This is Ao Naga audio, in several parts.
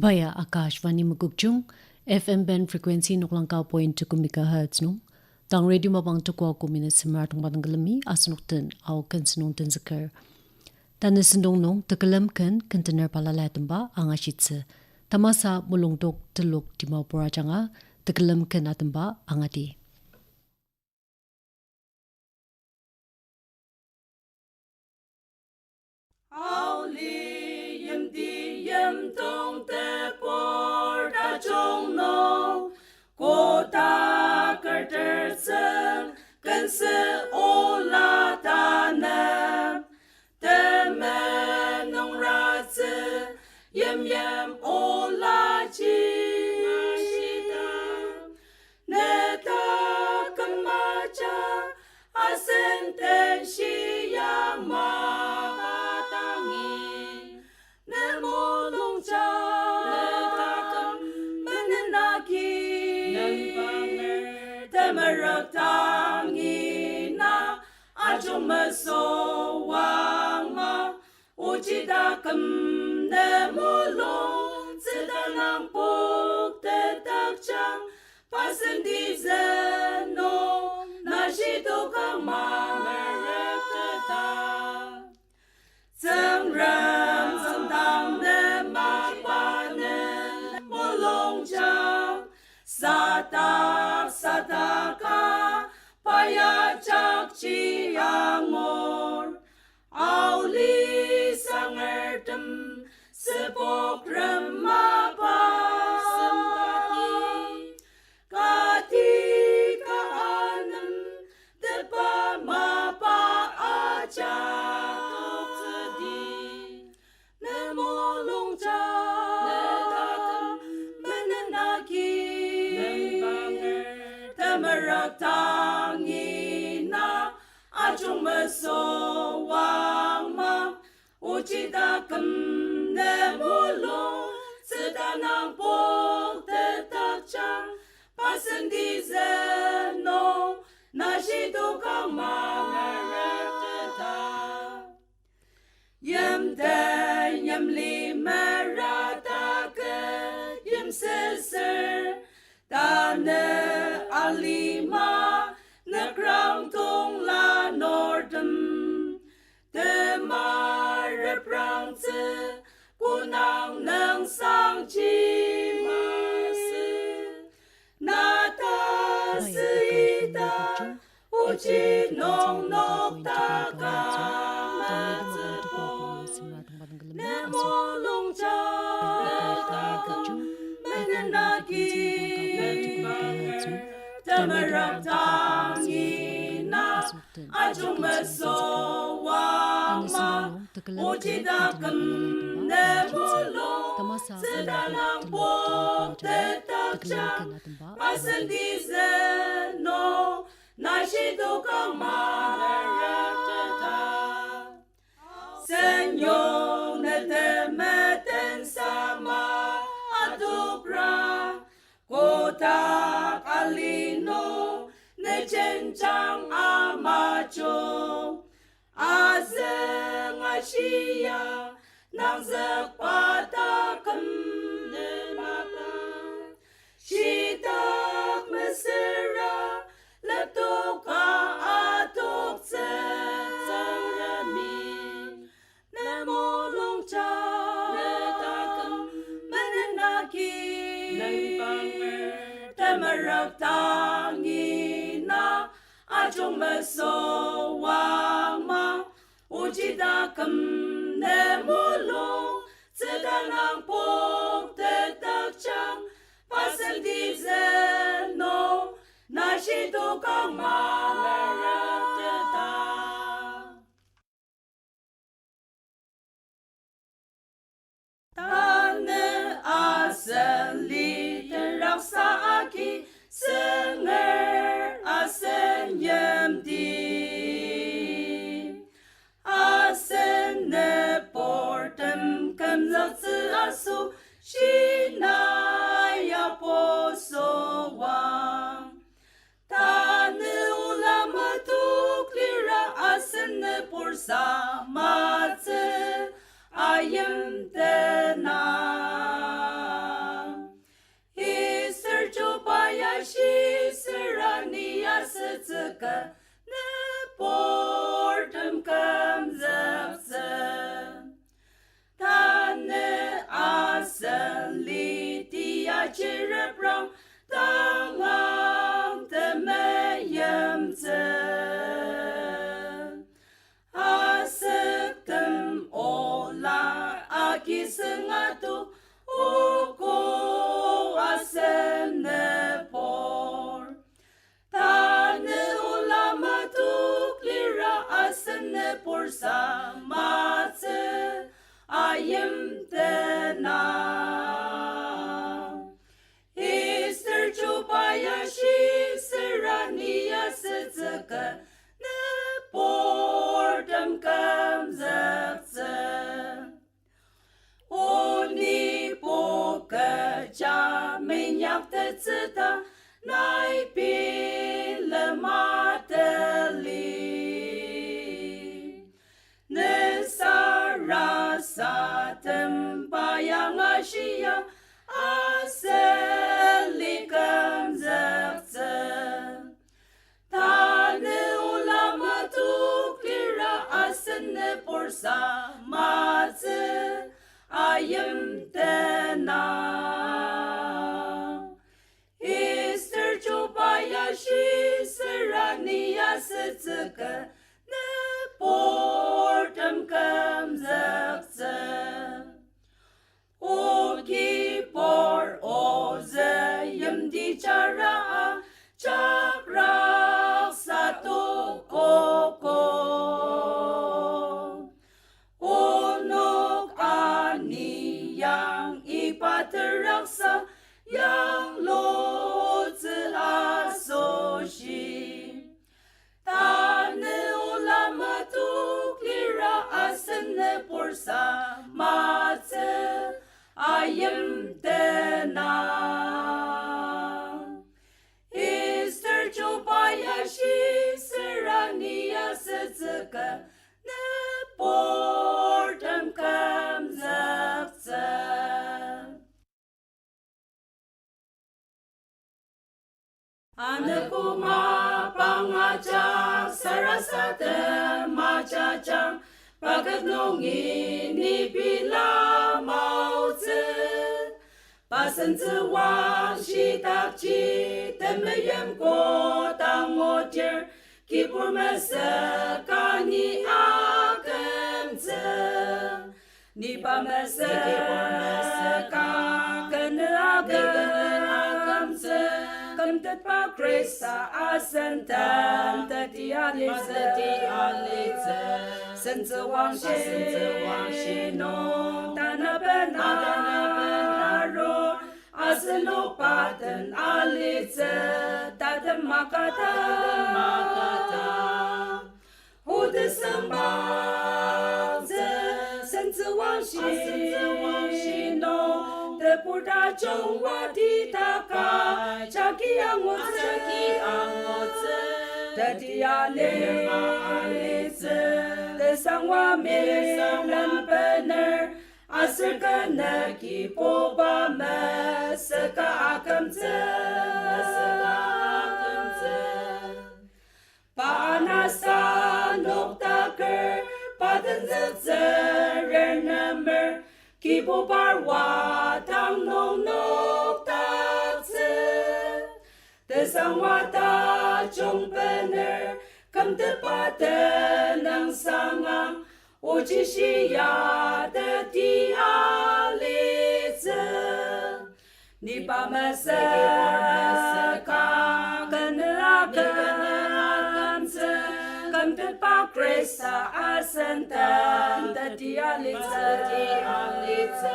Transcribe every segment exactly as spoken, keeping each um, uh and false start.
Paya Akashvani Mokokchung, F M band frequency noklang ka point two megahertz nung, tang radio mapang tukua kumi nü semer tongpa dang külemi asenok den Ao Ken Sentong tenzüker. Tanü sentong nung tekülem ken kentener balala atemba angashitsü. Tamasa Mulungdok telok Dimapur ajanga tekülem ken atemba angati. Aoli yimti yimdong tebur tajung nung, kotak kertertsü kensü ola tanep, temenung ratsü yimyim olaji. Neta kemaja asen tenshi yama tangi, ne mulungja neta kem menen agi, temerük tangi na ajung meso wangma. Ochi taküm ne mulung tsüta nang poktetakjang, pasenti zeno nashi tokang ma merükteta. Tsüngrem tsüngdang ne mapa ne mulungjang, sadak sadaka payajakji angur. Aoli sangertem sepok rema pa sempati, kati ka anem tepa mapa ajak toktsüdi. Ne mulungja ne taküm menen agi, temerük tangi na ajung meso wangma. Ochi taküm ne mulung tsüta nang poktetakjang, pasenti zeno nashi tokang ma merükteta. Yimten yimli merata ke yimsüsür, tanü alima nükrang tongla nortem, tema reprangtsü kunang nüngsangji masü. Nata süita ochi nung nokta ka matsübo. Ne mulungja neta kem menen agi, temerük tangi na ajung meso wangma. Ochi taküm ne mulung tsüta nang poktetakjang, pasenti zeno nashi tokang ma merükteta. Senyong ne temeten sama adokra, kotak ali nung ne jenjang amajo. Azüng ashia nangzükba taküm ne mapa, shitak mesüra leptoka adoktsü Tsüngremi. Ne mulungja ne taküm menen agi, temerük tangi na ajung meso wangma. Ochi taküm ne mulung tsüta nang poktetakjang, pasenti zeno nashi tokang ma merükteta. Tanü asen li teraksa agi, Tsüngrem asen yimti. Asen nübortem kümzüktsü asoshi na yabo süwang. Tanü ola matok lira asen nübur samatsü ayimtena. Oko asen nübur. Tanü ola matok lira asen nübur samatsü ayimtena. Esther chuba ya shisüra ni ya sütsüka nüburtem kümzüktsü. O nibo kecha minyaktettsü ta nai bilema tali. Nü sarasadem pa ya ashia aseli kümzüktsü. Tanü ola matok lira asen nübur samatsü ayimtena. Esther chuba ya shisüra ni ya sütsüka nüburtem kümzüktsü. O kibur ozü yimti jara ajak raksa tokoko. Onok ani yang iba teraksa yanglutsü asoshi. Tanü ola matok lira asen nübur samatsü ayimtena. Esther chuba ya shisüra ni ya sütsüka nüburtem kümzüktsü. Anogo mapang ajak sarasadem ajajang, pa ket nungi ni bila maotsü. Pa sentsüwangshi dakji temeim kodang odir, kibur mesüka ni akümtsü. Ni pa mesüka, kibur mesüka, kenü akümtsü. Kümtetba Khrista asen den teti alitsü, teti alitsü. Sentsüwangshi, sentsüwangshi nung tanaben, tanaben aru. Asenok pa den alitsü, tatem makata, tatem makata. O tesüngmangtsü, sentsüwangshi, sentsüwangshi nung tebur tajung wati taka, jagi angutsü, jagi angutsü. Teti alima alitsü, tesangwa milembener, aser kenü Kibuba mesüka akümtsü, mesüka akümtsü. Pa anasa noktaker, pa tenzüktsü renemer, Kibubar wadang nung noktaktsü. Tesangwa tajung bener, kümtetba tenüng sangang, oji shia teti alitsü. Ni pa mesüka, kenü akümtsü, kümtetba Khrista asen den teti alitsü, teti alitsü.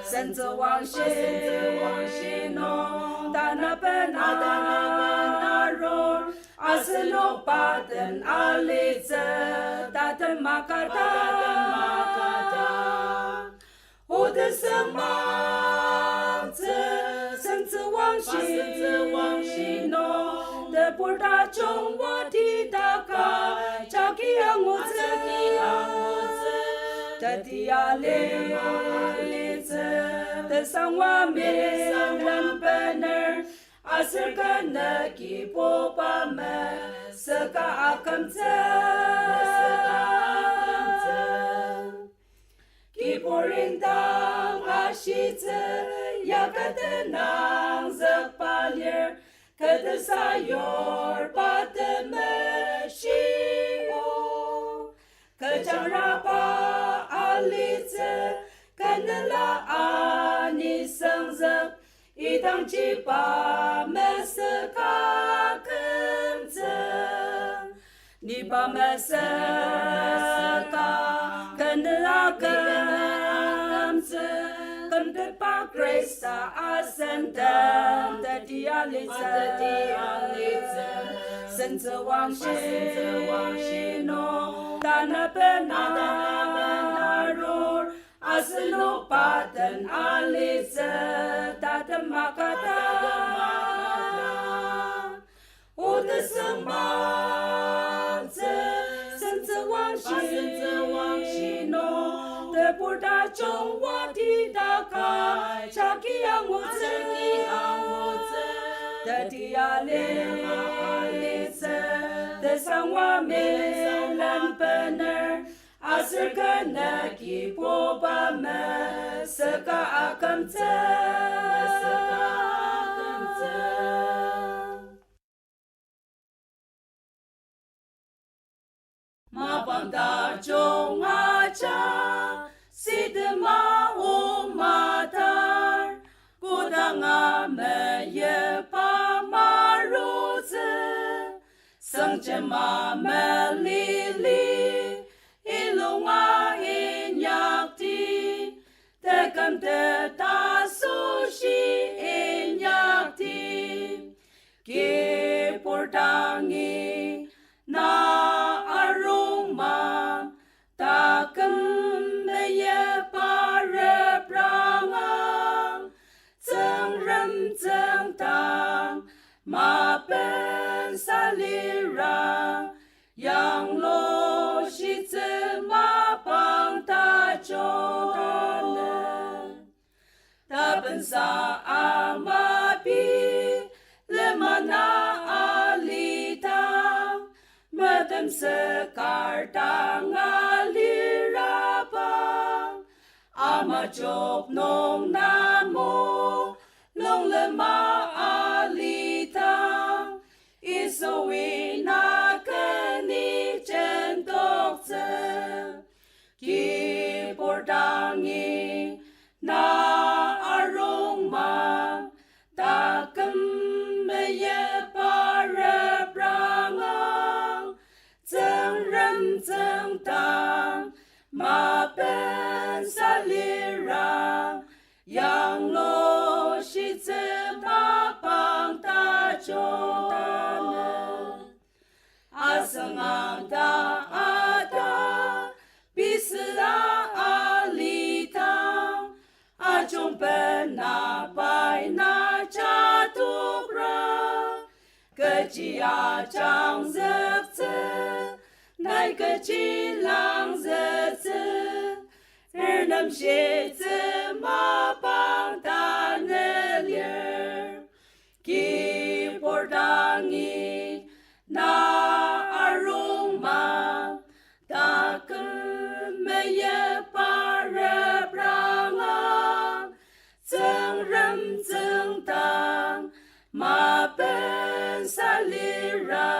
Sentsüwangshi, sentsüwangshi nung tanaben, tanaben arur, asenok pa den alitsü, tatem makata, tatem makata. O tesüngmangtsü, sentsüwangshi, sentsüwangshi nung tebur tajung wati taka, jagi angutsü, jagi angutsü. Teti alima alitsü, tesangwa milembener, aser kenü Kibuba mesüka akümtsü, mesüka akümtsü. Kibur indang ashitsü, ya kü tenangzükba lir, kü tesayur pa temeshi o. Kü jangraba alitsü, kü nela ani Idangjiba mesüka kümtsü, niba mesüka kenela kümtsü, kümtetba Khrista asentem teti alitsü. Sentsüwangshi nung tanaben arur, asenok pa den alitsü tatem makata. O tesüngmangtsü sentsüwangshi nung, tebur tajung wati takai jagi angutsü. Teti alitsü, tesangwa milen bener, aser kena Kibuba mesüka akümtsü. Mapang tajung ajak, sitema o matar, kodanga meyipa marutsü, sengjema melili, ilunga inyakti, tekümtet asoshi inyakti. Kibur dangi na arungma, taküm meyipa reprangang, Tsüngrem tsüngdang mapensa lira, yanglushitsü mapang tajung tanü. Tapensa amabi lemana alidang, metemsü kar dang aliraba, ama jok nung namo lunglema alidang, Yisui na keni jentoktsü. Kibur dangi na arungma, taküm meyipa reprangang, Tsüngrem tsüngdang mapensa lira, yanglushitsü mapang tajung tanü. Asüngang ta ata, pisüla alidang, ajungben na pai na jadokra, kechi ajangzüktsü, nai kechi langzütsü, ernemshitsü mapang tanü lir. Kibur dangi na arungma, taküm meyipa reprangang, Tsüngrem tsüngdang mapensa lira,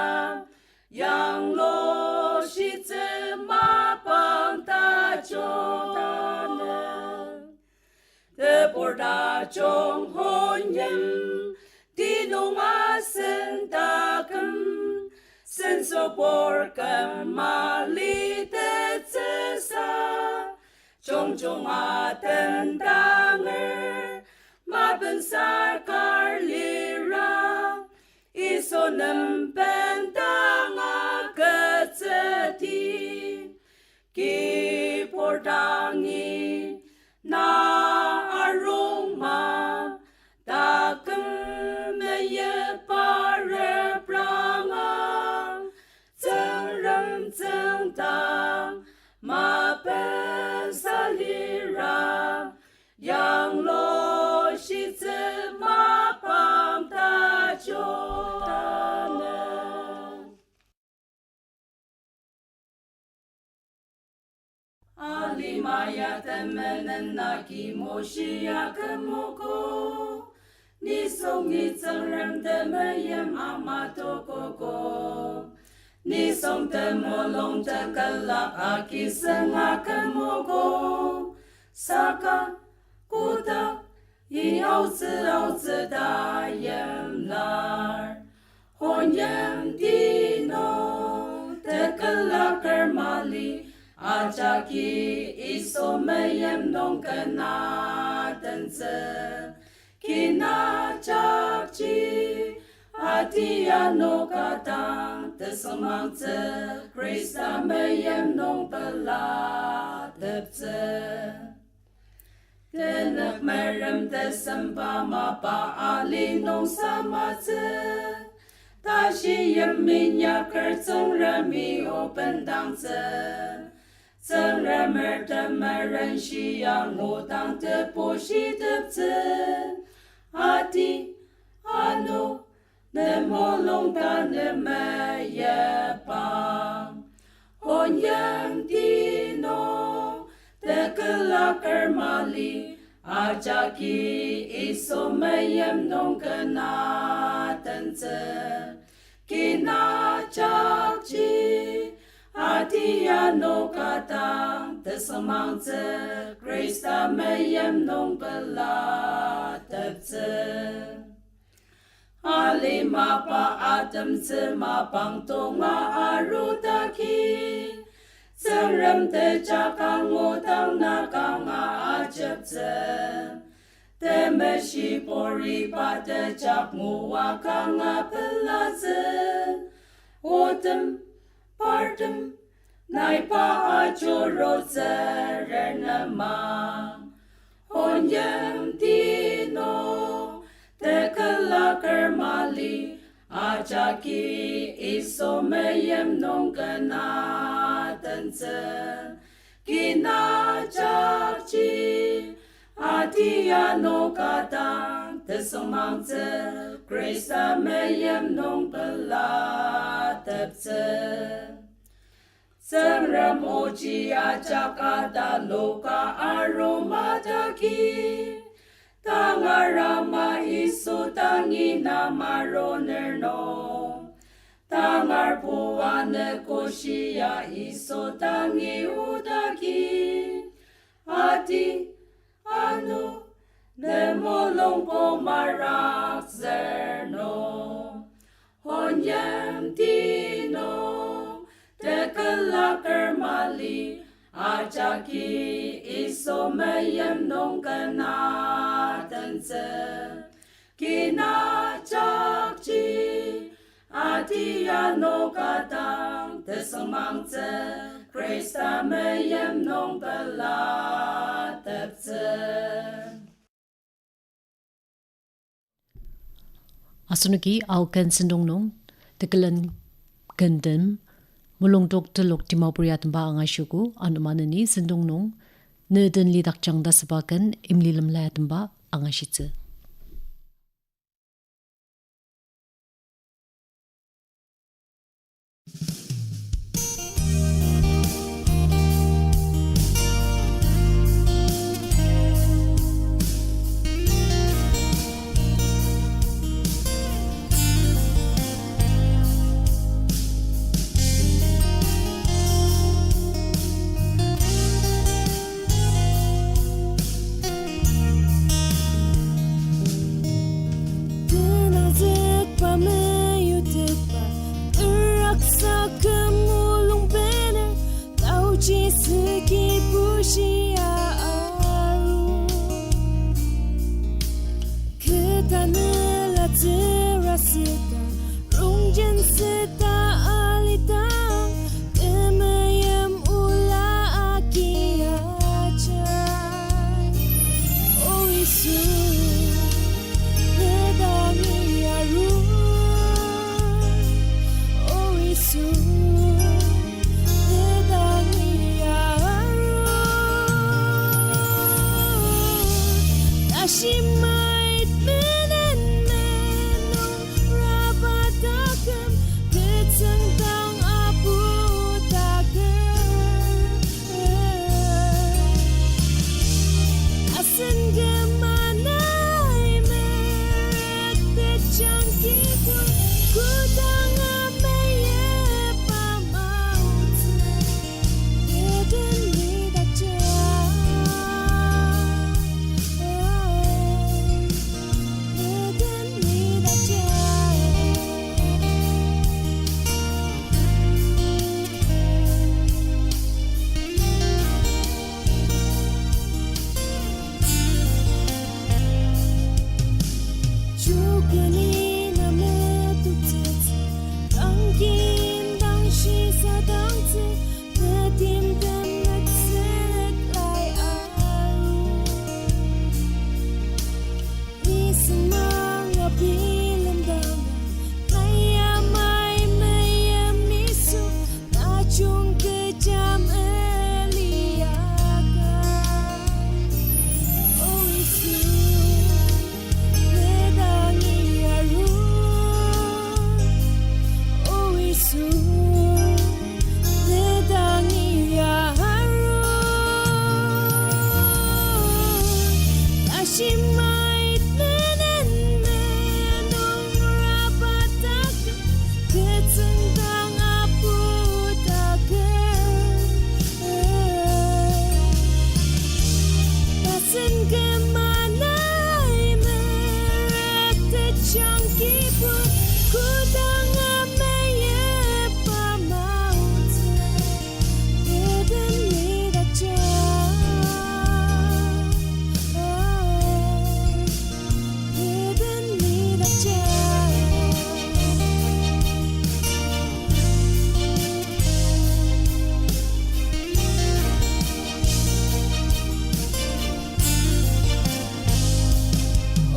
yanglushitsü mapang tajung tanü. Tebur tajung hunyim, tinung asen taküm, sensopur küm malitettsüsa, jungjunga tendanger, mapensa kar lira, Yisu nem bendanga ketsüdi. Kibur dangi na arungma, taküm meyipa reprangang, Tsüngrem tsüngdang mapensa lira, yanglushitsü mapang tajung tanü. Alima ya temenen agi Moshi ya kümogo, nisung ni Tsüngrem temeim ama tokogo. Nisung temulung tekülak agi sünga kümogo, saka kotak i aotsü aotsü ta yimlar. Honyamdi nung tekelaker mali, ajaki Yisu meim nung kena tentsü. Kina jakji ati anoka dang tesüngmangtsü, Khrista meim nung pelateptsü. Tenük merem tesemba mapa ali nung samatsü, tashi yim inyaker Tsüngremi obendangtsü. Tsüngremer temeren shia ngudang tebu shiteptsü, ati, ano, ne mulung tanü meyipang. Honyamdi nung tekelaker mali, ajaki Yisu meim nung kena tentsü. Kina jakji ati anoka dang tesüngmangtsü, Khrista meim nung pelateptsü. Alimaba atemtsü mapang tonga arudaki, Tsüngrem tejak angudang na kanga ajeptsü. Temeshi puriba tejak ngua kanga pelatsü. Otem, partem, naiba ajurutsü renema. Honyamdi nung tekelaker mali, ajaki Yisu meim nung kena tentsü. Kina jakji ati anoka dang tesüngmangtsü, Khrista meim nung pelateptsü. Tsüngrem oji ajak ataloka arumadaki, tangar ama Yisu dangi namaroner nung. Tangar pua ne koshia Yisu dangi odaki, ati, ano, ne mulungbo marakzür nung. Honyamdi nung tekelaker mali, ajaki Yisu meim nung kena tentsü. Kina jakji ati anoka dang tesüngmangtsü, Khrista meim nung pelateptsü. Asenoki Ao ken sentong nung tekülen kentem, mulungtok telok Dimapur ya temba angashiogo, ano maneni sentong nung ne den lidakjang ta süba ken Imlilemla ya temba angashitsü. Tenazükba meyutetba, teraksa kü mulung bener, taoji süki bushia aru. Kü tanela tsürasüta, rongjen süta alidang, temeim ola agia ja. O Yisu, ne dangi aru. O Yisu, ne dangi aru. Tashi mait menen menung raba taküm, ketsüng dang apu taküm. Asen kü manai merük tejang kibur, kodang ameiba maotsü, teten lidakja. Shimait menen menung raba taküm, ketsüng dang apu taküm. Tasen kema nai merük tejang kibur, kodanga meyipa maotsü. Eden lidakja. Eden lidakja.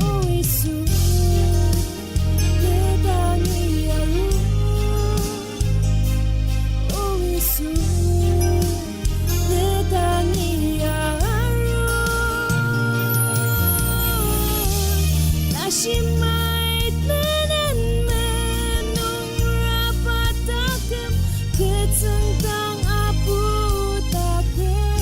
O Yisu, ne dangi aru. O Yisu, ne dangi aru. Nashimait menen menung raba taküm, ketsüng dang apu taküm.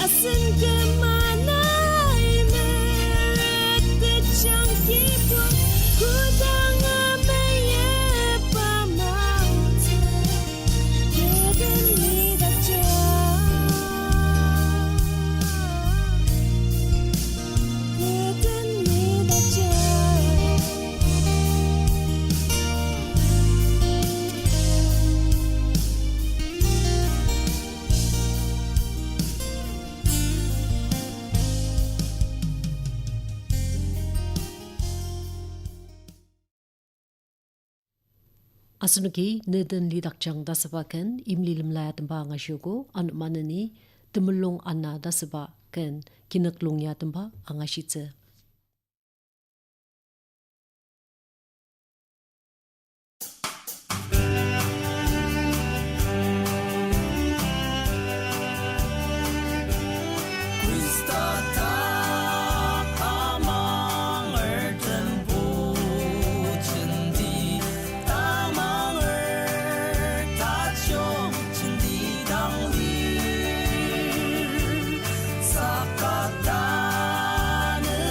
Asen kema nai merük tejang kibur, kodanga meyipa maotsü. Eden lidakja. Eden lidakja. Asenoki Ne Den Lidakjang ta asüba ken Imlilemla ya temba angashiogo, ano maneni Temulung Ana ta asüba ken Kinüklung ya temba angashitsü. Khrista dak amanger tembo jenti, tamanger tajung jenti dang lir, saka tanü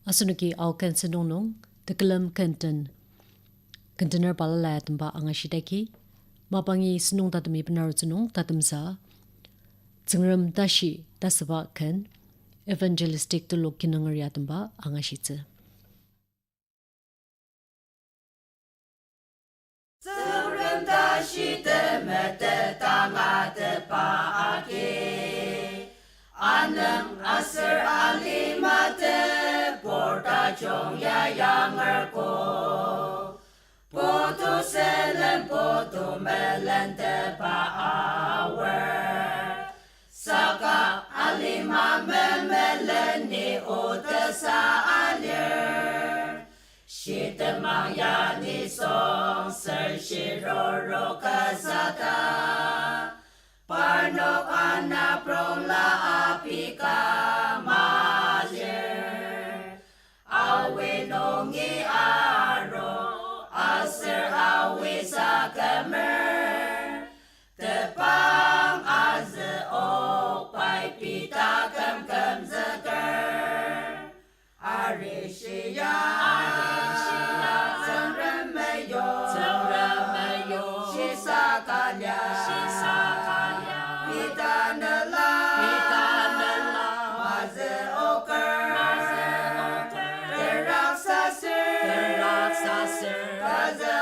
Asenoki Ao Ken sentong nung tekülem kenten, kentener balala ya temba angashidaki, mapangi sentong tatemi benarutsü nung tatemsa, Tsüngrem tashi ta süba ken, Evangelistic telok kinunger ya temba angashitsü. Tsüngrem tashi temetet angatetba agi, anüng aser alima tebur tajung ya yangerko, putu sülen putu melenteba aor, saka alima memeleni otesa alir. Shitemang ya nisung ser shiruru kasa ta, parnok anaprongla apika malir. Awi nungi aru, aser awi sakümer, tepang azü ok pai pei taküm kümzüker. Arishia, arishia, Tsüngrem meyo, Tsüngrem meyo, shisa kalia, shisa kalia, pei tanela, pei tanela, mazü oker, mazü oker, teraksaser, teraksaser, pezü